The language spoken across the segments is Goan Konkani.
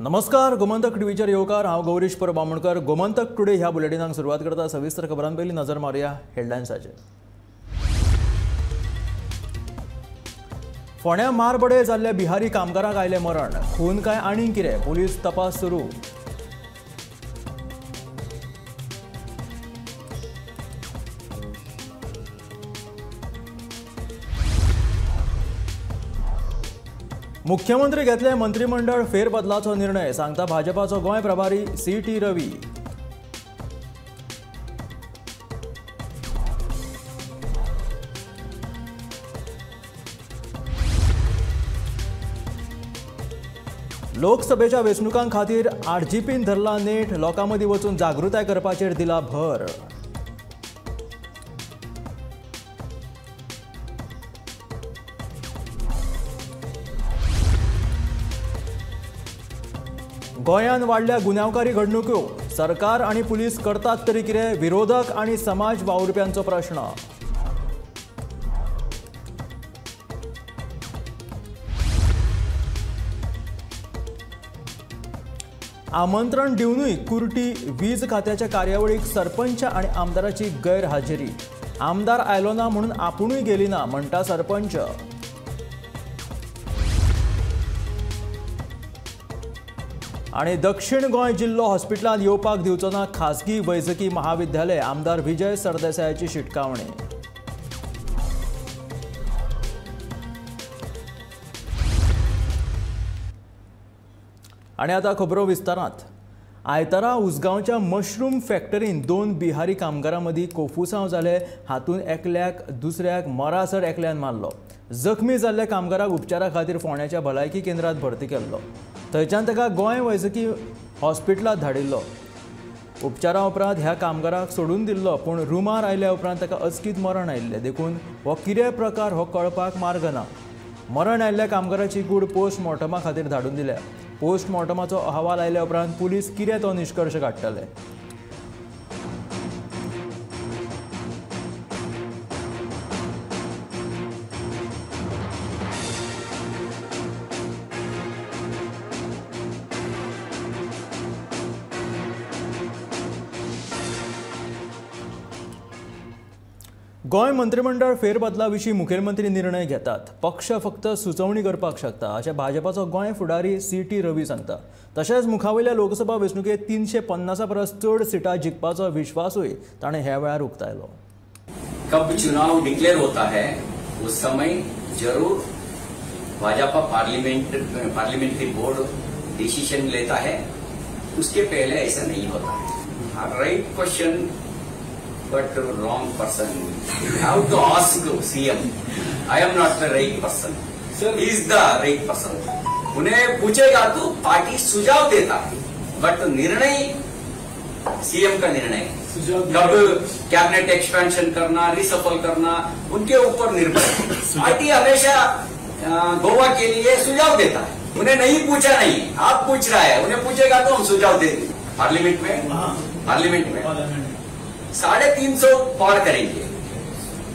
नमस्कार, गोमंतक टीव्हीचेर येवकार. हांव गौरीश परब बामणकर. गोमंतक टुडे ह्या बुलेटिनाक सुरवात करता. सविस्तर खबरां पयलीं नजर मारुया हेडलायन्साचेर. फोंड्या मारबडे जाल्ल्या बिहारी कामगाराक आयलें मरण. खून काय आनीक कितें, पुलीस तपास सुरू. मुख्यमंत्री घेतले मंत्रिमंडळ फेरबदलाचो निर्णय, सांगता भाजपाचो गोंय प्रभारी सी.टी. रवी. लोकसभेच्या वेंचणुकां खातीर आरजीपीन धरला नेट, लोकां मदीं वचून जागृताय करपाचेर दिला भर. गोंयांत वाडल्या गुन्यांवकारी घडणुक्यो, सरकार आनी पुलीस करतात तरी कितें, विरोधक आनी समाज वावुरप्यांचो प्रश्न. आमंत्रण दिवनूय कुर्टी वीज खात्याच्या कार्यावळीक सरपंच आनी आमदाराची गैरहाजेरी. आमदार आयलो ना म्हणून आपुणूय गेली ना म्हणटा सरपंच. आनी दक्षिण गोंय जिल्लो हॉस्पिटलांत येवपाक दिवचो ना खासगी वैजकी महाविद्यालय, आमदार विजय सरदेसायाची शिटकावणी. आनी आतां खबरो विस्तारांत. आयतारा उसगांवच्या मशरूम फॅक्टरीन दोन बिहारी कामगारां मदीं कोफुसांव जाले. हातूंत एकल्याक दुसऱ्याक मरासर एकल्यान मारलो. जखमी जाल्ल्या कामगाराक उपचारा खातीर फोंड्याच्या भलायकी केंद्रांत भरती केल्लो. थंयच्यान ताका गोंय वैजकी हॉस्पिटलांत धाडिल्लो. उपचारा उपरांत ह्या कामगाराक सोडून दिल्लो, पूण रुमार आयल्या उपरांत ताका अचकीत मरण आयिल्लें. देखून हो कितें प्रकार हो कळपाक मार्ग ना. मरण आयिल्ल्या कामगाराची कूड पोस्टमॉर्टमा खातीर धाडून दिल्या. पोस्टमॉर्टमाचो अहवाल आयल्या उपरांत पुलीस कितें तो निश्कर्श काडटले. गोंय मंत्रिमंडळ फेरबदला विशीं मुखेलमंत्री निर्णय घेतात, पक्ष फक्त सुचोवणी करपाक शकता अशें भाजपाचो गोंय फुडारी सी.टी. रवी सांगता. तशेंच मुखावयल्या लोकसभा वेंचणुकेंत 350 परस चड सिटां जिखपाचो विश्वासूय ताणें ह्या वेळार उक्तायलो. कब चुनाव डिक्लेयर होता है उस समय जरूर भाजपा पार्लियामेंट्री बोर्ड डिसीजन लेता है, उसके पहले ऐसा नहीं होता है. Right question but wrong person. You have to ask CM. I am not the right person. Sir, he is the right person. उन्हें पूछेगा तो पार्टी सुझाव देता है, बट निर्णय सीएम का निर्णय. कब कैबिनेट एक्सपेंशन करना, रिसफल करना, उनके ऊपर निर्भर है. पार्टी हमेशा गोवा के लिए सुझाव देता है. उन्हें नहीं पूछा नहीं, आप पूछ रहा है, उन्हें पूछेगा तो हम सुझाव दे देंगे. पार्लियामेंट में, पार्लियामेंट में 350 पार करेंगे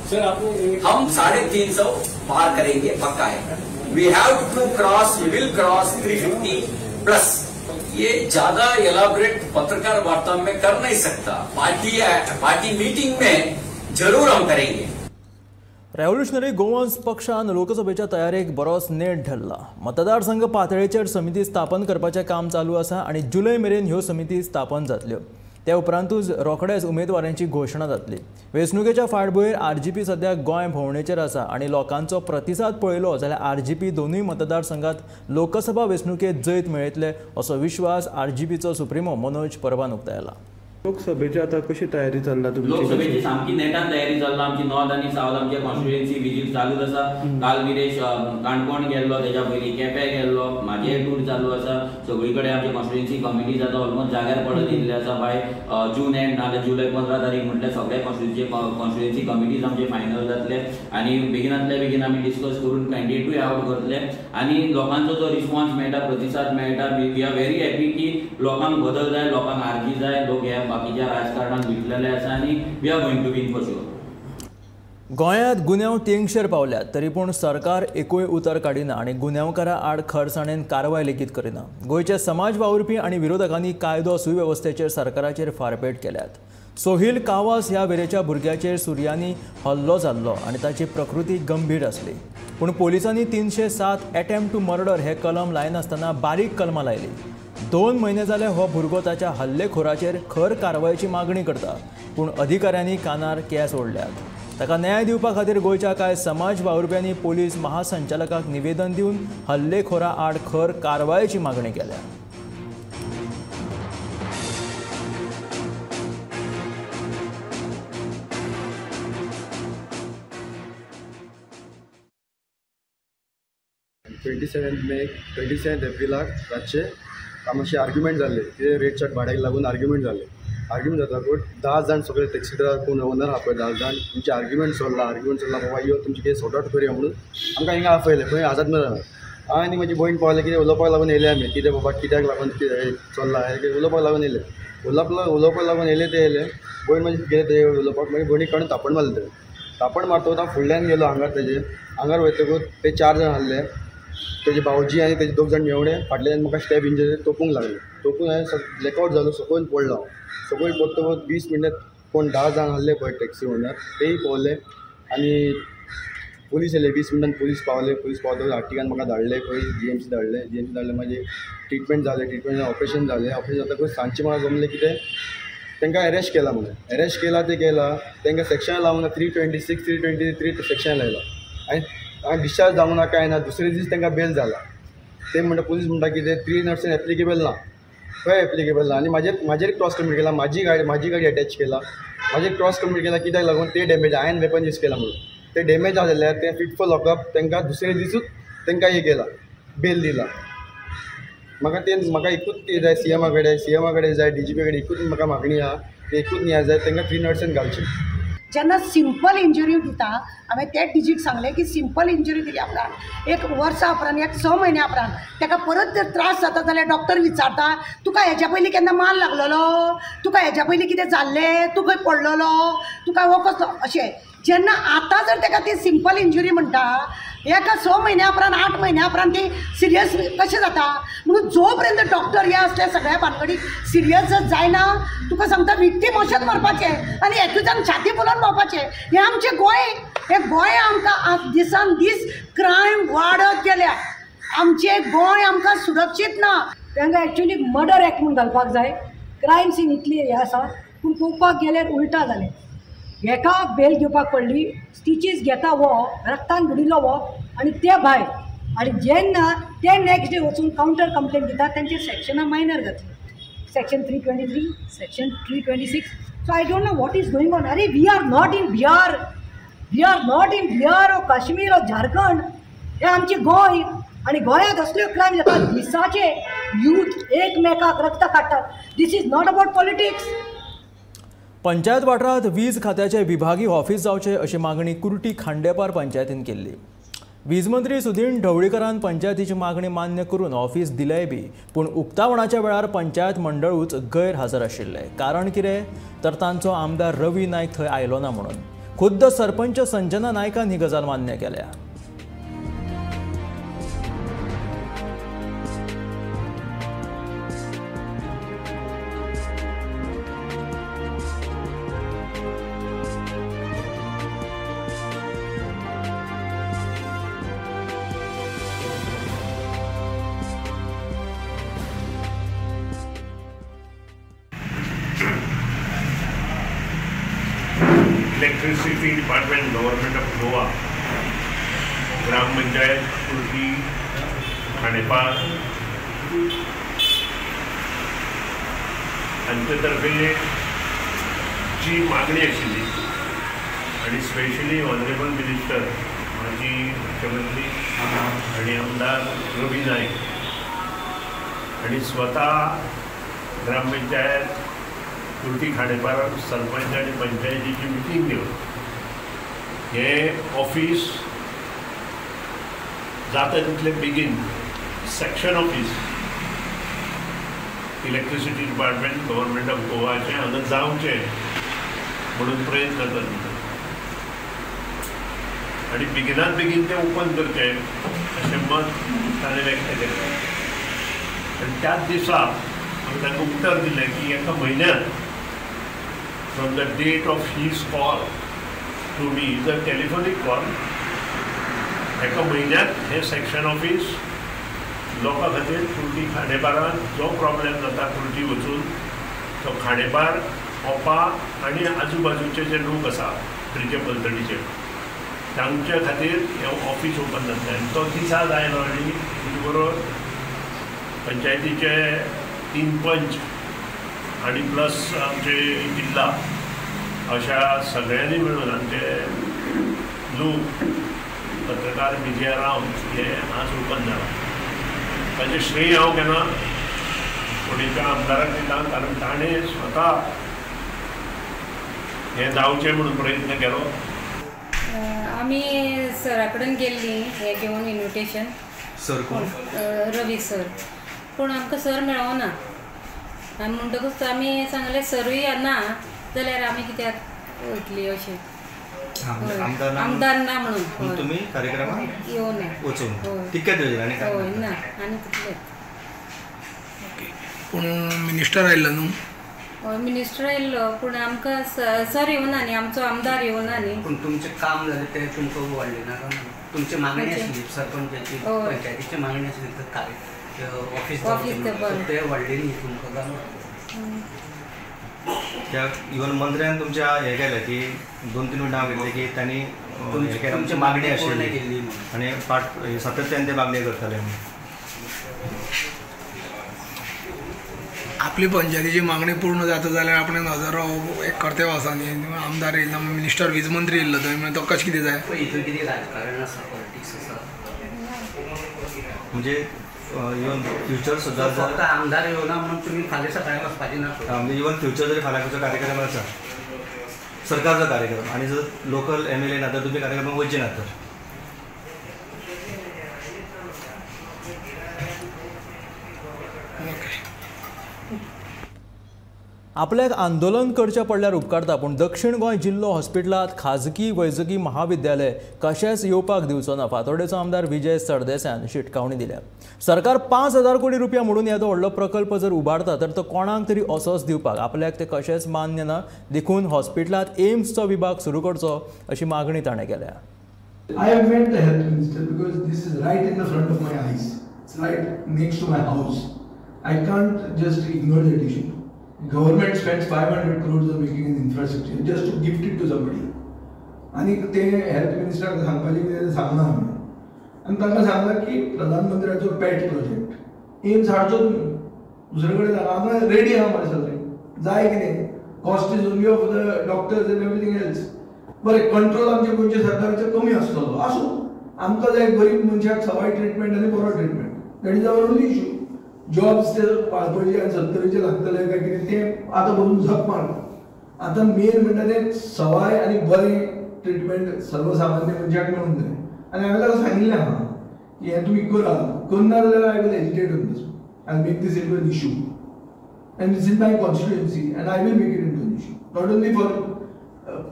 सर. आपको हम 350 पार करेंगे, पक्का है. We have to cross, we will cross 350 plus. ये ज्यादा एलाबरेट पत्रकार वार्ता में कर नहीं सकता. पार्टी मीटिंग में जरूर हम करेंगे. रेव्होल्युशनरी गोवन्स पक्षान लोकसभेच्या तयारेक बरोच नेट धरला. मतदारसंघ पातळेचेर समिती स्थापन करपाचें काम चालू आसा आनी जुलय मेरेन ह्यो समिती स्थापन जातल्यो. त्या उपरांतूच रोखडेच उमेदवारांची घोशणा जातली. वेंचणुकेच्या फाटभुंयेर आरजीपी सध्या गोंय भोंवडेचेर आसा आनी लोकांचो प्रतिसाद पळयलो जाल्यार आरजीपी दोनूय मतदारसंघात लोकसभा वेंचणुकेंत जैत मेळयतले असो विश्वास आरजीपीचो सुप्रिमो मनोज परबान उक्तायला. लोकसभेची आता कशी तयारी चल्ला तुमची? लोकसभेची सामकी नेटान तयारी चल्ला. आमची नॉर्थ आनी सावथ आमच्या कॉन्स्टिट्युएन्सी विजीट चालूच आसा. काल विरेश काणकोण गेल्लो, तेच्या पयलीं केपें गेल्लो, म्हाजें टूर चालू आसा. सगळी कडेन आमची कॉन्स्टिट्युएन्सी कमिटीज आतां ऑलमोस्ट जाग्यार पडत येयल्ले आसा. बाय जून एंड नाल्यार जुलय 15 तारीख म्हटल्यार सगळे कॉन्स्टिट्युएन्सी कमिटीज आमचे फायनल जातले आनी बेगिनांतले बेगीन आमी डिस्कस करून कॅन्डिडेटूय आवट करतले आनी लोकांचो जो रिस्पॉन्स मेळटा, प्रतिसाद मेळटा, we are very happy की लोकांक बदल जाय, लोकांक आरजी जाय, लोक ह्या बाकीच्या राजकारणात विकलेले आसा आनी we are going to win for sure. गोंयांत गुन्यांव तेंगशेर पावल्यात तरी पूण सरकार एकूय उतर काडिना आनी गुन्यांवकारां आड खरसाणेन कारवाय लेगीत करिना. गोंयचे समाज वावुरपी आनी विरोधकांनी कायदो सुवेवस्थेचेर सरकाराचेर फारपेट केल्यात. सोहिल कावास ह्या वेरेच्या भुरग्याचेर सुर्यांनी हल्लो जाल्लो आनी ताची प्रकृती गंभीर आसली, पूण पोलिसांनी 307 एटेम्प्ट टू मर्डर हे कलम लायनासतना बारीक कलमां लायली. 2 म्हयने जाले हो भुरगो ताच्या हल्लेखोराचेर खर कारवायेची मागणी करता, पूण अधिकाऱ्यांनी कानार केंस ओडल्यात. ताका न्याय दिवपा खातीर गोंयच्या कांय समाज वावुरप्यांनी पोलीस महासंचालकाक निवेदन दिवन हल्लेखोरा आड खर कारवायेची मागणी केल्या. 27 एप्रिलाक रातचे मातशें आर्ग्युमेंट जाल्ले, कितें रेट चार्ट भाड्याक लागून आर्ग्युमेंट जाल्ले. आर्ग्युमेंट जातकूच 10 जाण सगळे टॅक्सी ड्रायव्हर कोण ओनर आहा पळय 10 जाण तुमचे आर्ग्युमेंट चल्ला, आर्ग्युमेंट चल्ला बाबा यो तुमचे कितें सॉर्ट आवट करुया म्हणून आमकां हिंगा आपयलें खंय आझाद मैदानार. आनी म्हजी भयण पावले कितें उलोवपाक लागून येयले आमी, कितें बाबा कित्याक लागून कितें चल्ला हें कितें उलोवपाक लागून येयले, उलोवपाक लागून येयले ते येयले. भयण मागीर गेले ते उलोवपाक, मागीर भयणीक काडून थापण मारले. ते थापण मारतकूच हांव फुडल्यान गेलो हांगार तेजे हांगार वयतकूच ते 4 जाण आहले, तेजे भावजी आनी तेजे 2 जाण मेवणे फाटल्यान म्हाका स्टेप इंजरी तोपूंक लागले. तोपून हांवें ब्लॅकआवट जालो, सकयल पडलो हांव. सकयल पडटकूच 20 मिनटां कोण 10 जाण आहले पळय टॅक्सी ओनर तेय पावले आनी पुलीस येयले. 20 मिनटान पुलीस पावले. पुलीस पावतकूच आर्टिकान म्हाका धाडले खंय जीएमसी धाडले. जीएमसी धाडले मागीर ट्रिटमेंट जालें, ट्रिटमेंट जालें, ऑपरेशन जालें. ऑपरेशन जातकूच सांजचें म्हाका जमलें कितें तांकां एरेस्ट केला म्हणून. एरेस्ट केला ते केला तांकां सेक्शन लावंक ना, 326 323 सेक्शन लायला आनी डिस्चार्ज जावंक ना कांय ना. दुसरे दीस तांकां बेल जाला. ते म्हणटा पुलीस म्हणटा कितें 307 एप्लिकेबल ना, खंय एप्लिकेबल ना. आनी म्हाजेर क्रॉस कम्प्लीट केला, म्हाजी गाडी अटॅच केला, म्हाजेर क्रॉस कम्प्लीट केला कित्याक लागून ते डॅमेज हांवें वेपन यूज केला म्हणून. ते डॅमेज आसा जाल्यार ते फिट फॉर लॉकअप तांकां दुसरे दिसूच तांकां हें केला, बेल दिला. म्हाका ते म्हाका एकूच जाय सीएमा कडेन, सीएमा कडेन जाय, डीजीपी कडेन एकूच म्हाका मागणी आहा, ते एकूच न्याय जाय, तांकां 307 घालचें. जेन्ना सिंपल इंजुरी दिता, हांवें ते डिजीट सांगलें की सिंपल इंजुरी दिल्या उपरांत 1 वर्सा उपरांत 1 6 म्हयन्या उपरांत ताका परत जर त्रास जाता जाल्यार डॉक्टर विचारता तुका हेज्या पयलीं केन्ना माल लागलेलो, तुका हेज्या पयलीं कितें जाल्लें, तूं खंय पडलेलो, तुका हो कसलो अशें. जेन्ना आतां जर ताका ती सिंपल इंजुरी म्हणटा, एका 6 म्हयन्या उपरांत 8 म्हयन्या उपरांत ती सिरियस कशें जाता. म्हणून जो पर्यंत डॉक्टर ह्या असल्या सगळ्या भानगडीक सिरियस जर जायना तुका सांगता विक्टीम अशेंच मरपाचें आनी एक्युजान छाती फुलोवन भोंवपाचें. हें आमचें गोंय, हें गोंय आमकां दिसान दीस क्रायम वाडत गेल्या. आमचें गोंय आमकां सुरक्षीत ना. तांकां एक्चुअली मर्डर एक्ट म्हूण घालपाक जाय. क्रायम सीन इतली हें आसा, पूण पळोवपाक गेल्यार उल्टा जालें. हेका बेल घेवपाक पडली, स्टिचीस घेता हो रक्तान बुडिल्लो हो आनी ते भायर, आनी जेन्ना ते नेक्स्ट डे वचून कावंटर कंप्लेन दिता तेंचे सेक्शनां मायनर जातली, section 323, section 326. So I don't know what is going on. अरे we are not in Bihar, we are not in Bihar or Kashmir or Jharkhand. हें आमचें गोंय आनी गोंयांत असल्यो क्रायम जाता, दिसाचे यूथ एकमेकाक रक्त काडटात. This is not about politics. Panchayat वाठारांत वीज खात्याचे विभागीय ऑफिस जावचे अशी मागणी कुर्टी खांडेपार पंचायतीन केल्ली. वीज मंत्री सुदीन ढवळीकरान पंचायतीची मागणी मान्य करून ऑफिस दिलेय बी, पूण उक्तावणाच्या वेळार पंचायत मंडळूच गैरहजर आशिल्ले. कारण कितें तर तांचो आमदार रवी नायक थंय आयलो ना म्हणून खुद्द सरपंच संजना नायकान ही गजाल मान्य केल्या. Electricity department government of Goa gram panchayat Kurti Khandepar हांचे तर्फे जी मागणी आशिल्ली आनी स्पेशली ऑनरेबल मिनिस्टर माजी मुख्यमंत्री आनी आमदार रवी नायक आनी स्वता ग्रामपंचायत कुर्टी खांडेपार सरपंच आनी पंचायतीची मिटींग घेवन हें ऑफीस जाता तितले बेगीन section office electricity department government of गोवाचें हांगा जावचें म्हणून प्रयत्न करता. आनी बेगिनात बेगीन तें ओपन करचें अशें मत ताणें व्यक्त केलें. आनी त्याच दिसा आमी तांकां उतर दिलें की एका म्हयन्यान from the date of his call to me, is a telephonic call, एका म्हयन्यांत हें सेक्शन ऑफिस लोकां खातीर कुर्टी खांडेपारांत जो प्रॉब्लेम जाता कुर्टी वचून तो खांडेपार ओपा आनी आजू बाजूचे जे लोक आसा ब्रिजे पलतडीचे तांचे खातीर हें ऑफिस ओपन जातलें. आनी तो दिसाच आयलो आनी तेजे बरोबर पंचायतीचे 3 पंच आनी प्लस आमचे जिल्ला अशा सगळ्यांनी मेळून आमचे लोक पत्रकार मिडिया रावन हे आज ओपन जाला. ताचें श्रेय हांव केन्ना फोंडेच्या आमदाराक दिता, कारण ताणें स्वता हें जावचें म्हणून प्रयत्न केलो. आमी सरा कडेन गेल्लीं हें घेवन इन्विटेशन, सर कोण? रवी सर. पूण आमकां सर मेळोना आनी म्हणटकूच आमी सांगलें सरूय ना जाल्यार आमी कित्याक वयतली अशें, आमदार ना म्हणून तुमी कार्यक्रमाक येवना वचून तितकेच. हय ना आनी तितलेंच. पूण मिनिस्टर आयिल्लो न्हू? हय मिनिस्टर आयिल्लो, पूण आमकां सर येवना न्ही, आमचो आमदार येवना न्ही. पूण तुमचें काम जालें तें तुमकां व्हडलें ना? तुमची मागणी आसली सरपंचाची पंचायतीची मागणी आसली तर ऑफिस तें व्हडलें न्ही तुमकां? त्या इवन मंत्र्यान तुमच्या हें केलें की 2-3 नांव घेतलें की तांणी तुमची मागणी आशिल्ली आनी पाट सातत्यान ते मागणी करताले. आपली पंचायतीची मागणी पूर्ण जाता जाल्यार आपणें नजरो एक कर्तव्य आसा न्ही. आमदार येयलो, मिनिस्टर वीज मंत्री येयल्लो थंय, म्हणल्यार तो कशें कितें जाय? हितून कितें राजकारण आसा, पॉलिटिक्स आसा, म्हणजे इवन फ्युचर सुद्दां फक्त आमदार येवना म्हणून तुमी फाल्यां सकाळीं वचपाचें ना. म्हणजे इवन फ्युचर जरी फाल्यां खंयचो कार्यक्रम आसा सरकारचो कार्यक्रम आनी जर लोकल MLA ना तर तुमी कार्यक्रमाक वचचे ना तर आपल्याक आंदोलन करचें पडल्यार उपकारता, पूण दक्षिण गोंय जिल्लो हॉस्पिटलांत खाजगी वैजकी महाविद्यालय कशेंच येवपाक दिवचो ना. फातोर्डेचो आमदार विजय सरदेसायान शिटकावणी दिल्या. सरकार 5,000 कोटी रुपया म्हणून येदो व्हडलो प्रकल्प जर उबारता तर तो कोणाक तरी असोच दिवपाक आपल्याक ते कशेंच मान्य ना, देखून हॉस्पिटलांत एम्सचो विभाग सुरू करचो अशी मागणी ताणें केल्या. I have met the health minister because this is right in the front of my eyes. It's right next to my house. I can't just ignore that issue. Government spends 500 crores on making an infrastructure just to gift it to somebody. आनी ते हेल्थ मिनिस्टराक सांगपाचें कितें तें सांगलां आमी, आनी तांकां सांगलां की प्रधानमंत्र्याचो पेट प्रोजेक्ट एम्स हाडचो तुमी, दुसरे कडेन हांगा रेडी आहा मरे सगळें, जाय कितें, cost is only of the doctors and everything else. बरें, कंट्रोल आमच्या गोंयच्या सरकाराचेर कमी आसतलो, आसूं, आमकां जाय गरीब मनशाक सवाय ट्रिटमेंट आनी बरो treatment, that is our only issue. Jobs ते वाळपयचे आनी सत्तरीचे लागतले काय कितें तें आतां बसून झक मारता. आतां मेन म्हणटा तें सवाय आनी बरें ट्रिटमेंट सर्वसामान्य मनशाक मेळूंक जाय. आनी हांवें ताका सांगिल्लें आहा की हें तुमी करा, करना जाल्यार I will agitate on this, I make this into an issue and this is my constituency and I will make it into an issue, not only for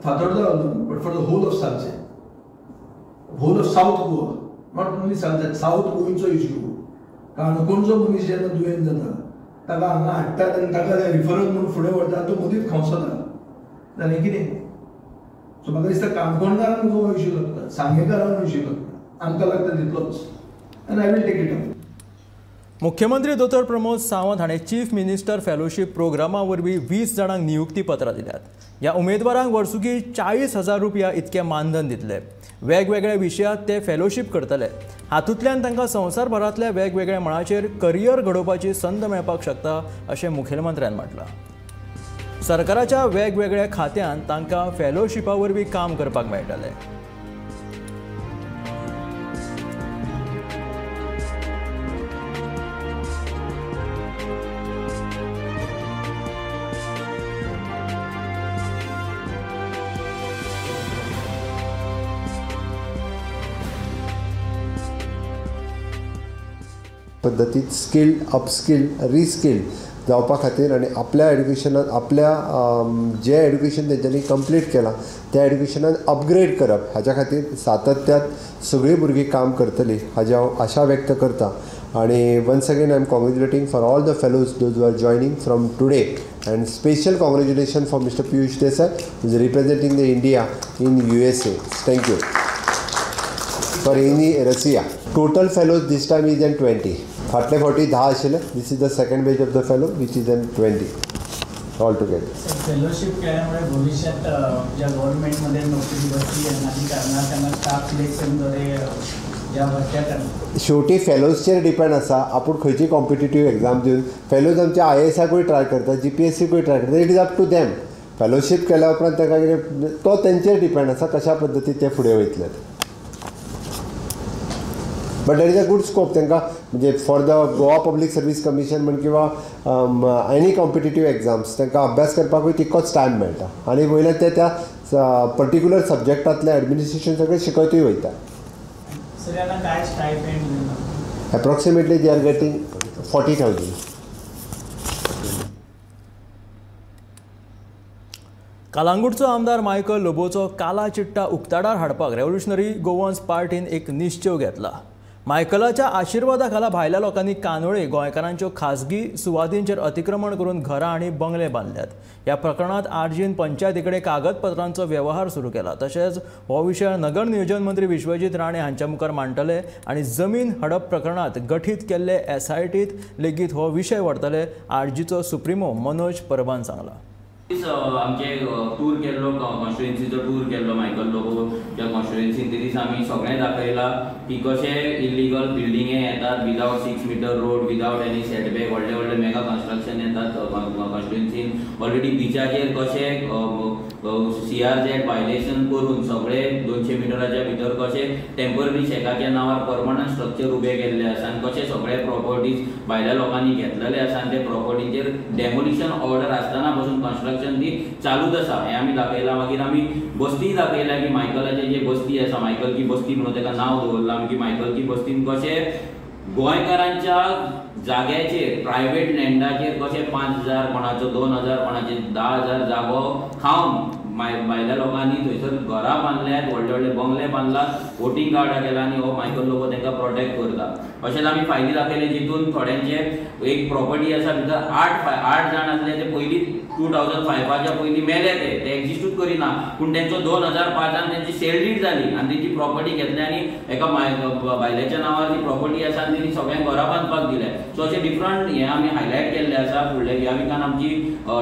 Fatorda alone but for the whole of Salcete, whole of South Goa, not only Salcete, South गोंयचो इश्यू. काणकोणचो मनीस जेन्ना दुयेंत जाता ताका हांगा हाडटात आनी ताका रिफरल म्हणून फुडें व्हरतात, तो मदींच खावसता जाल्यार कितें. सो म्हाका दिसता काणकोणकारांक जो इश्यू लागता, सांगेकारांक इश्यू लागता, आमकां लागता तितलोच, आनी I will take it up. मुख्यमंत्री दोतोर प्रमोद सावंत हाणें चीफ मिनिस्टर फेलोशीप प्रोग्रामा वरवीं 20 जाणांक नियुक्ती पत्रां दिल्यात. ह्या उमेदवारांक वर्सुकी 40,000 रुपया इतकें मानधन दितले. वेगवेगळ्या विशयांत ते फेलोशीप करतले. हातूंतल्यान तांकां संवसारभरांतल्या वेगवेगळ्या मळाचेर करियर घडोवपाची संद मेळपाक शकता अशें मुखेलमंत्र्यान म्हटलां. सरकाराच्या वेगवेगळ्या खात्यांत तांकां फेलोशिपा वरवीं काम करपाक मेळटलें. पद्दतीत स्किल्ड, अपस्किल्ड, रिस्किल्ड जावपा खातीर आनी आपल्या एड्युकेशनान आपल्या जें एड्युकेशन तेंच्यांनी कंप्लीट केलां त्या एड्युकेशनान अपग्रेड करप हाच्या खातीर सातत्यात सगळीं भुरगीं काम करतलीं हाजी हांव आशा व्यक्त करता. आणि once again I am congratulating for all the fellows those who are joining from today and special congratulation for mister Piyush Desai who is representing the India in USA. Thank you. For in Russia total fellows this time is an 20. फाटले फावटी 10 आशिल्ले. This is the second batch of the fellow which is an 20 all together. Fellowship केल्यामुळे भविष्यात ज्या गव्हर्नमेंटमध्ये नोकरी भरती येणार करणार त्यांना स्टाफ सिलेक्शनद्वारे ज्या भरत्या करणार शेवटी फेलोजचेर डिपेंड आसा आपूण खंयची कॉम्पिटेटीव एग्जाम दिवन. फेलोज आमच्या IASाकूय ट्राय करता, GPSCकूय ट्राय करता. It is up to them. Fellowship केल्या उपरांत ताका कितें तो तेंचेर डिपेंड आसा कशा पद्दतीन ते फुडें वयतले. But there is a good scope तांकां म्हणजे for the Goa public service commission म्हण किंवा एनी कॉम्पिटेटीव एग्जाम्स तांकां अभ्यास करपाकूय तितकोच टायम मेळटा आनी वयल्यान ते त्या पर्टिक्युलर सब्जॅक्टांतलें एडमिनिस्ट्रेशन सगळें शिकयतूय वयता. Approximately they are getting 40,000. कालांगूटचो आमदार मायकल लोबोचो काला चिट्टा उक्ताडार हाडपाक रेव्होल्युशनरी गोवन्स पार्टीन एक निश्चेव घेतला. मायकलाच्या आशिर्वादा खाला भायल्या लोकांनी कानोळे गोंयकारांच्यो खासगी सुवातींचेर अतिक्रमण करून घरां आनी बंगले बांदल्यात. ह्या प्रकरणांत आरजीन पंचायती कडेन कागदपत्रांचो वेव्हार सुरू केला. तशेंच हो विशय नगर नियोजन मंत्री विश्वजीत राणे हांच्या मुखार मांडटले आनी जमीन हडप प्रकरणांत गठीत केल्ले SITत लेगीत हो विशय व्हरतले, आरजीचो सुप्रिमो मनोज परबान सांगला. आमचे टूर केल्लो कॉन्स्टिट्युएन्सीचो टूर केल्लो मायकल लोबो ज्या कॉन्स्टिट्युएन्सीन ते दीस आमी सगळें दाखयलां की कशे इलिगल बिल्डिंगे येतात without 6 metre road, without any setback, व्हडले व्हडले मेगा कन्स्ट्रक्शन येतात कॉन्स्टिट्युएन्सीन. ऑलरेडी बिचाचेर कशे CRZ violation करून सगळे 200 मिटराच्या भितर कशे टेम्पररी शॅकाच्या नांवार परमनंट स्ट्रक्चर उबे केल्ले आसा आनी कशे सगळे प्रॉपर्टीज भायल्या लोकांनी घेतलेले आसा आनी ते प्रॉपर्टीचेर डेमोलिशन ऑर्डर आसतना पसून कन्स्ट्रक्शन ती चालूच आसा हें आमी दाखयलां. मागीर आमी बस्ती दाखयल्या की मायकलाची जी बस्ती आसा, मायकल की बस्ती म्हणून ताका नांव दवरलां आमी, की मायकल की बस्तीन कशे गोंयकारांच्या जाग्याचेर प्रायवेट लँडाचेर कशे 5,000 कोणाचो 2,000 कोणाचे 10,000 जागो खावन भायल्या लोकांनी थंयसर घरां बांदल्यात, व्हडले व्हडले बंगले बांदलात, वोटींग कार्डां केला आनी हो मायकल लोबो तांकां प्रोटेक्ट करता. अशेंच आमी फायली दाखयले जितून थोड्यांचे एक प्रॉपर्टी आसा भितर 8 जाण आसले ते पयलीं 2005च्या पयलीं मेले, ते एक्जिस्टूच करिना, पूण तेंचो 2005 तेंची सेल डीड जाली आनी तेंची प्रॉपर्टी घेतली आनी एका भायल्याच्या नांवार ती प्रॉपर्टी आसा आनी तेणी सगळ्यांक घरां बांदपाक दिले. सो अशे डिफरंट हे आमी हायलायट केल्ले आसा. फुडल्या ह्या विकान आमची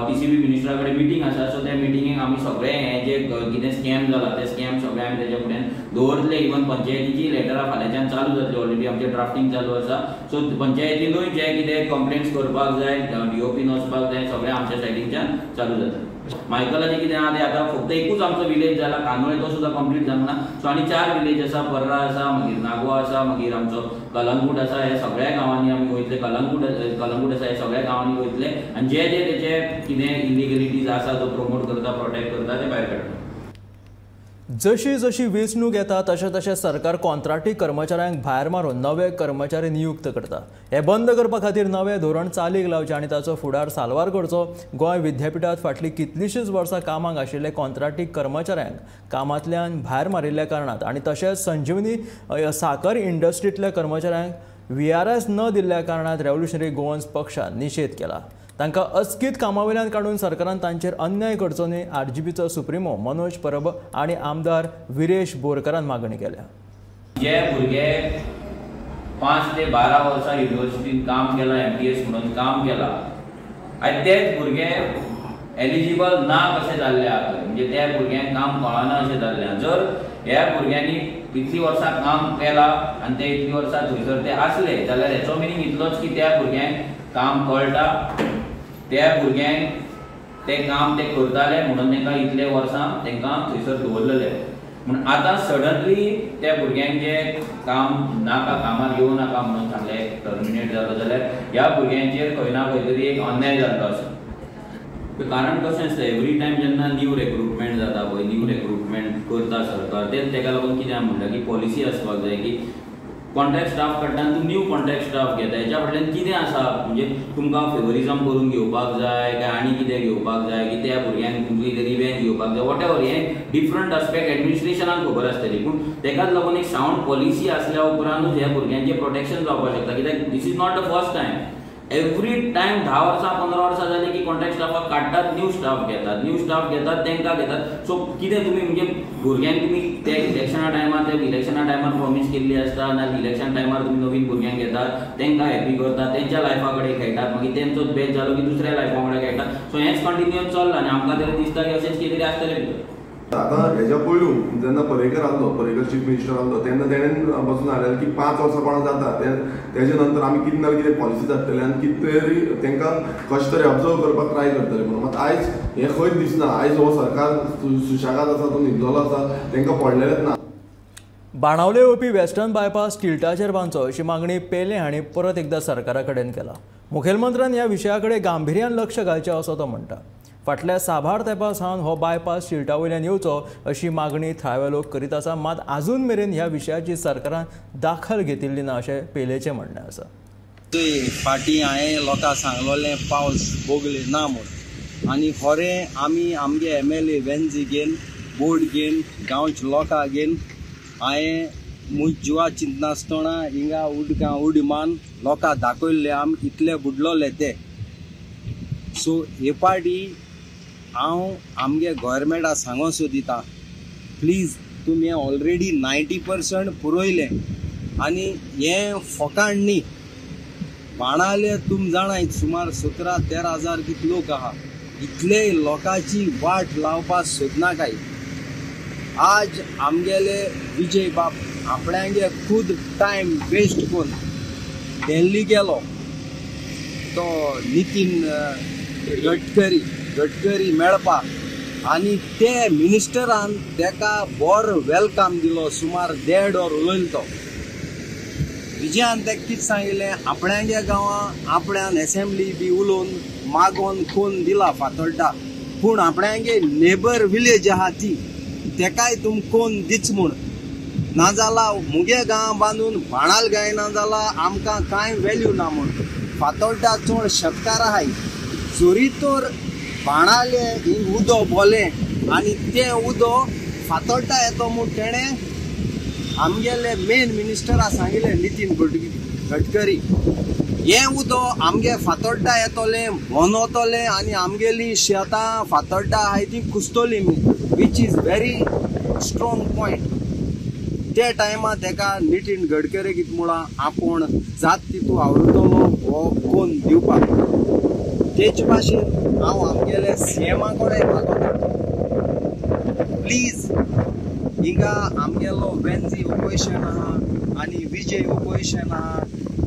TCB मिनिस्टरा कडेन मिटींग आसा, सो त्या मिटिंगेक आमी सगळे हे जे कितें स्कॅम जाला ते स्कॅम सगळे आमी तेच्या फुड्यान दवरतले. इवन पंचायतीची लेटरां फाल्यांच्यान चालू जातली, ऑलरेडी आमचें ड्राफ्टींग चालू आसा. सो पंचायतीनूय जे कितें कंप्लेंट्स करपाक जाय, DOPन वचपाक जाय, सगळें आमच्या सायडीनच्यान चालू जाता. मायकलाचें कितें आहा तें आतां फक्त एकूच आमचो विलेज जाला कानोळे, तो सुद्दां कंप्लीट जावंक ना. सो आनी 4 विलेज आसा, पर्रा आसा, मागीर नागवा आसा, मागीर आमचो कलंगूट आसा, हे सगळ्या गांवांनी आमी वयतले. कलंगूट आसा, हे सगळ्या गांवांनी वयतले आनी जे जे तेचे कितें इलिगलिटीज आसा जो प्रमोट करता, प्रोटेक्ट करता ते भायर काडटा. जशी जशी वेंचणूक येता तशें तशें सरकार कॉन्ट्राक्टी कर्मचाऱ्यांक भायर मारून नवे कर्मचारी नियुक्त करता. हें बंद करपा खातीर नवें धोरण चालीक लावचें आनी ताचो फुडार साल्वार करचो. गोंय विद्यापिठांत फाटलीं कितलींशींच वर्सां कामाक आशिल्ले कॉन्ट्राक्टी कर्मचाऱ्यांक कामांतल्यान भायर मारिल्ल्या कारणान आनी तशेंच संजीवनी साकर इंडस्ट्रींतल्या कर्मचाऱ्यांक VRS न दिल्ल्या कारणान रेव्होल्युशनरी गोवन्स पक्षान निशेध केला. तांकां अचकीत कामावयल्यान काडून सरकारान तांचेर अन्याय करचो न्हय, RGBचो सुप्रिमो मनोज परब आनी आमदार विरेश बोरकारान मागणी केल्या. जे भुरगे 5 ते 12 वर्सां युनिवर्सिटीन काम केलां, MTS म्हणून काम केलां, आनी तेच भुरगे एलिजिबल ना कशें जाल्ले आसा, म्हणजे त्या भुरग्यांक काम कळना अशें जाल्लें आसा. जर ह्या भुरग्यांनी इतलीं वर्सां काम केलां आनी ते इतलीं वर्सां थंयसर ते आसले जाल्यार हेचो मिनींग इतलोच की त्या भुरग्यांक काम कळटा, त्या भुरग्यांक ते काम ते करताले म्हणून तांकां इतले वर्सां तांकां थंयसर दवरलेले. म्हूण आतां सडनली त्या भुरग्यांक जे काम नाका, कामार येवं नाका म्हणून सांगलें, टर्मिनेट जालो जाल्यार ह्या भुरग्यांचेर खंय ना खंय तरी एक अन्याय जाल्लो आसा. कारण कशें आसता, एवरी टायम जेन्ना न्यू रेक्रुटमेंट जाता पळय, न्यू रेक्रुटमेंट करता सरकार, ते तेका लागून कितें म्हणटा की पॉलिसी आसपाक जाय की कॉन्ट्रॅक्ट स्टाफ काडटा आनी तूं न्यू कॉन्ट्रॅक्ट स्टाफ घेता, हेच्या फाटल्यान कितें आसा? म्हणजे तुमकां फेवरिजम करून घेवपाक जाय काय आनी कितें घेवपाक जाय की त्या भुरग्यांक तुमची रिवेंज घेवपाक जाय, what ever. हें डिफरंट आस्पेक्ट एडमिनिस्ट्रेशनाक खबर आसतली, पूण तेकाच लागून एक सावंड पॉलिसी आसल्या उपरांतूच ह्या भुरग्यांचें प्रोटेक्शन जावपाक शकता. कित्याक this is not the first time. Every time 10 वर्सां 15 वर्सां जाली की कॉन्ट्रॅक्ट स्टाफाक काडटात, न्यू स्टाफ घेतात, न्यू स्टाफ घेतात, तांकां घेतात. सो कितें तुमी म्हणजे भुरग्यांक तुमी ते इलेक्शना टायमार, ते इलेक्शना टायमार प्रॉमीस केल्ली आसता, ना इलेक्शन टायमार तुमी नवीन भुरग्यांक घेतात, तांकां हॅपी करतात, तेंच्या लायफा कडेन खेळटात, मागीर तेंचोच बॅच जालो की दुसऱ्या लायफा कडेन खेळटात. सो हेंच कंटिन्यूअस चल्लां आनी आमकां तरी दिसता की अशेंच कितें तरी आसतलें भितर. आतां हेज्या पयलू जेन्ना पर्रीकर आसलो, पर्रीकर चीफ मिनिस्टर आसलो, तेन्ना तेणेन बसून हाडलें की 5 वर्सां कोणाक जाता तेजे नंतर आमी कितें ना कितें पॉलिसी हाडटले आनी कितें तरी तांकां कशें तरी ऑब्जर्व करपाक ट्राय करतले म्हणून. मात आयज हें खंयच दिसना. आयज हो सरकार सुशेगाद आसा, तो न्हिदलेलो आसा, तांकां पडलेलेंच ना. बाणावले येवपी वेस्टर्न बायपास टिल्टाचेर बांदचो अशी मागणी पेले हांणी परत एकदा सरकारा कडेन केला. मुखेलमंत्र्यान ह्या विशया कडेन गांभिर्यान लक्ष घालचें असो तो म्हणटा. फाटल्या साबार तेंपा सावन हो बायपास टिल्टा वयल्यान येवचो अशी मागणी थळावे लोक करीत आसा, मात आजून मेरेन ह्या विशयाची सरकारान दाखल घेतिल्ली ना अशें पेलेचें म्हणणें आसा. फाटीं हांवें लोकांक सांगलोलें पावस बोगले ना म्हूण, आनी खरें आमी आमगे MLA Venzy घेवन बोर्ड घेवन गांवच्या लोकां घेवन हांवें म्हज जिवा चिंतनासतना हिंगा उदकां उडी मान लोकांक दाखयल्ले आमी इतले बुडलोले ते. सो हे पार्टी हांव आमगे गोवोरमेंटा सांगो सोदिता, प्लीज तुमी ऑलरेडी 90% पुरयलें आनी हें फोकाण न्ही. बाणाले तुम जाणाय सुमार 17-13 हजार कितले लोक आहा, इतले लोकांची वाट लावपाक सोदनाकाय. आज आमगेले विजय बाब आपणागे खूद टायम वेस्ट करून दिल्ली गेलो तो नितीन गडकरी मेळपाक, आनी ते मिनिस्टरान तेका बरो welcome दिलो, सुमार 1.5 वर उलयलो तो. विजयान तेका कितें सांगिल्लें, आपणागे गांवां आपल्यान एसेंब्ली बी उलोवन मागोवन कोन दिला फातोड्डा, पूण आपणागे नेबर विलेज आहा ती तेकाय तुम कोन दिच म्हूण, नाजाल्यार मुगे गांव बांदून बाणाल गायना जाल्यार आमकां कांय वेल्यू ना म्हूण. फातोड्डा चड शेतकार आहाय, जरी तर बाणाले हिंग उदक भोलें आनी तें उदक फातोड्डा येतो म्हूण तेणें आमगेले मेन मिनिस्टरा सांगिल्लें नितीन गडकरी, हें उदक आमगे फातोड्डा येतलें बनवतलें आनी आमगेली शेतां फातोड्डा आहाय ती कुसतली, which is very strong point. ते टायमार तेका नितीन गडकरी कितें म्हळां, आपूण जात तितू आवडटलो हो कोन दिवपाक. तेचे भाशेन हांव आमगेले सीएमा कडेन मागता, प्लीज हिंगा आमगेलो वेन्झी ओपोजिशन आहा आनी विजय ओपोजिशन आहा,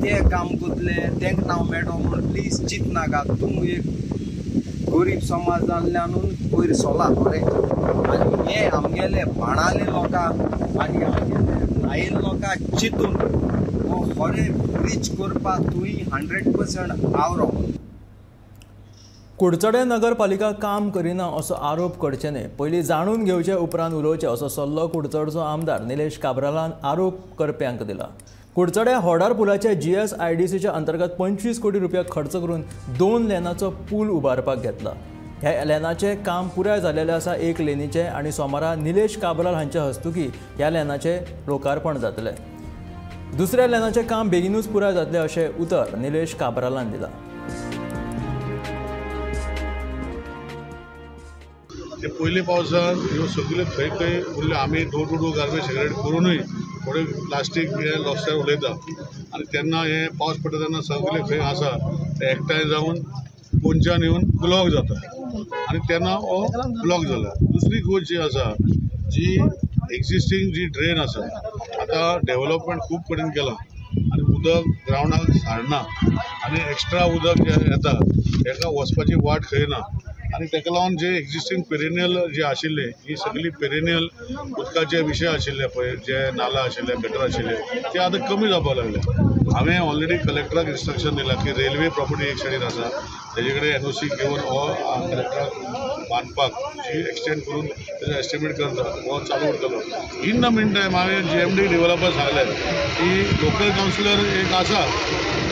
ते काम करतले तेंक नांव मेळटो म्हूण प्लीज चिंतनाका. तूं एक गरीब समाजांतल्यानून वयर सोला खरें, आनी हे आमगेले बाणाले लोकांक आनी आमगेले नायल लोकांक चिंतून हो खरें ब्रिज करपाक तुवें 100% आवरो. कुडचडें नगरपालिका काम करिना असो आरोप करचे न्हय, पयलीं जाणून घेवचे उपरांत उलोवचें असो सल्लो कुडचडचो आमदार निलेश काब्रालान आरोप करप्यांक दिला. कुडचडें होडार पुलाच्या GSIDCच्या अंतर्गत 25 कोटी रुपया खर्च करून 2 लेनाचो पूल उबारपाक घेतला. ह्या लेनाचें काम पुराय जाल्लें आसा, 1 लेनीचें, आनी सोमारा निलेश काब्राल हांच्या हस्तुकी ह्या लेनाचें लोकार्पण जातलें. दुसऱ्या लेनाचें काम बेगिनूच पुराय जातलें अशें उतर निलेश काब्रालान दिलां. ते पयले पावसान ह्यो सगल्यो खंय खंय उरल्यो, आमी door to door garbage segregate करुनूय थोडे प्लास्टीक हे रस्त्यार उडयता आनी तेन्ना हे पावस पडटा तेन्ना सगळे खंय आसा ते एकठांय जावन पोंच्यान येवन ब्लॉक जाता आनी तेन्ना हो ब्लॉक जाला. दुसरी गोश्ट जी आसा, जी एक्झिस्टींग जी ड्रेन आसा, आतां डेवलपमेंट खूब कडेन केलां आनी उदक ग्रावंडाक सारना आनी एक्स्ट्रा उदक जें येता तेका वचपाची वाट खंय ना आनी ताका लागून जे एक्झिस्टींग पेरेनियल जे आशिल्ले, ही सगळी पेरेनियल उदकाचे विशय आशिल्ले पळय, जे नाला आशिल्ले, गटर आशिल्ले, ते आतां कमी जावपाक लागले. हांवें ऑलरेडी कलेक्टराक इन्स्ट्रक्शन दिलां की रेल्वे प्रॉपर्टी एक सायडीन आसा, तेजे कडेन NOC घेवन हो कलेक्टराक बांदपाक जी एक्सटेंड करून तेजो एस्टिमेट करता हो चालू उरतलो. इन the mean time हांवें GMD developer सांगलें की लोकल कावन्सिलर एक आसा,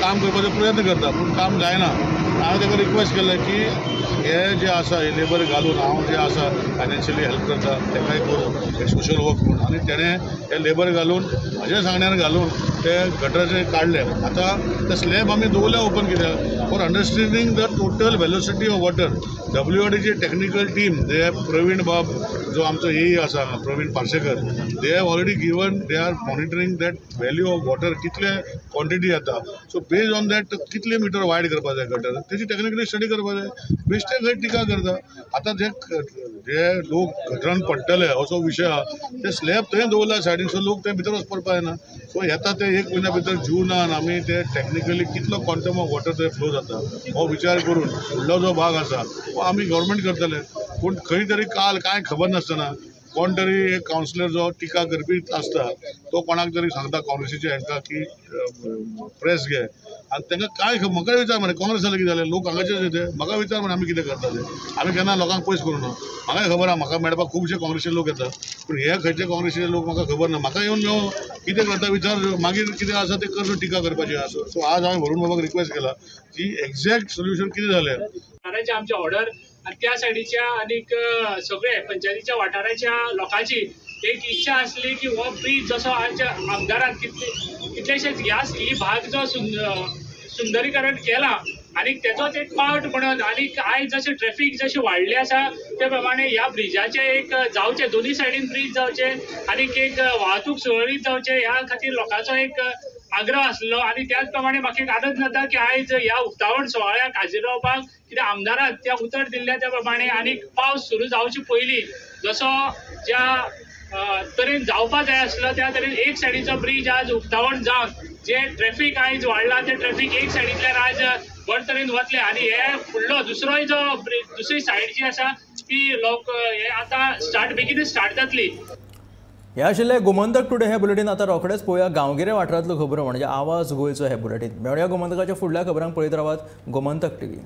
काम करपाचो प्रयत्न करता पूण काम जायना. हांवें ताका रिक्वेस्ट केलें की हे जे आसा हे लेबर घालून हांव जे आसा फायनान्शियली हेल्प करता ताकाय करून एक सोशल वर्क म्हणून, आनी तेणें हे लेबर घालून म्हज्या सांगण्यान घालून ते गटराचे काडले. आतां ते स्लॅब आमी दवरल्या ओपन कित्याक for understanding the total velocity of water. WRDची technical team जे प्रवीण बाब जो आमचो ए आसा Praveen Parsekar, they have already given, they are monitoring that value of water कितले क्वॉन्टिटी येता. सो बेज्ड ऑन that कितले मिटर वायड करपाक जाय गटर तेजी टॅक्निकली स्टडी करपाक जाय. बेश्टे खंय टिका करता. आतां जे जे लोक गटरान पडटले असो विशय आहा, ते स्लॅब थंय दवरला सायडीन, सो लोक थंय भितर वचपा पडपा जायना. सो येता ते एक म्हयन्या भितर जुनान आमी ते टॅक्निकली कितलो क्वॉन्टम ऑफ वॉटर थंय फ्लो जाता हो विचार करून फुडलो जो भाग आसा हो आमी गव्हर्मेंट करतले. पूण खंय तरी काल कांय खबर नासतना कोण तरी एक कावन्सिलर जो टिका करपी आसता तो कोणाक तरी सांगता काँग्रेसीच्या हेंकां की प्रेस घे, आनी तांकां कांय म्हाका विचार मरे काँग्रेस जालें कितें जालें, लोक हांगाचेच ते म्हाका विचार मरे आमी कितें करता ते, आमी केन्ना लोकांक पयस करूं ना. म्हाकाय खबर आहा म्हाका मेळपाक खुबशे काँग्रेसीचे लोक येता पूण हे खंयचे काँग्रेसीचे लोक म्हाका खबर ना. म्हाका येवन मेळूं कितें करता विचार, मागीर कितें आसा तें करून टिका करपाची आसा. सो आज हांवें वरुण बाबाक रिक्वेस्ट केला की एक्झॅक्ट सोल्युशन कितें जालें. आमचे ऑर्डर आनी त्या सायडीच्या आनीक सगळे पंचायतीच्या वाठाराच्या लोकांची एक इच्छा आसली की हो ब्रीज जसो आमच्या आमदारान कितलेशेच ह्या ही भाग जो सुंदरीकरण केला आनी तेजोच एक पार्ट म्हणून आनी आयज जशें ट्रॅफीक जशें वाडलें आसा ते प्रमाणे ह्या ब्रिजाचें एक जावचें, दोनूय सायडीन ब्रीज जावचें आनीक एक वाहतूक सुरळीत जावचें ह्या खातीर लोकांचो एक आग्रह आसलो. आनी त्याच प्रमाणे म्हाका एक आनंद जाता की आयज ह्या उक्तावण सुवाळ्याक हाजीर रावपाक कित्याक आमदारान त्या उतर दिल्ल्या त्या प्रमाणे आनीक पावस सुरू जावचे पयलीं जसो ज्या तरेन जावपा जाय आसलो त्या तरेन एक सायडीचो ब्रीज आज उक्तावण जावन जे ट्रॅफीक आयज वाडला ते ट्रॅफीक एक सायडींतल्यान आज बरे तरेन वतले आनी हे फुडलो दुसरोय जो दुसरी सायड जी आसा ती लोक हे आतां स्टार्ट बेगीनच स्टार्ट जातली. हे आशिल्लें गोमंतक टुडे हे बुलेटीन. आतां रोखडेच पळोवया गांवगिरे वाठारांतल्यो खबरो म्हणजे आवाज गोंयचो हे बुलेटीन. मेळया गोमंतकाच्या फुडल्या खबरांक. पळयत रावात गोमंतक टीव्ही.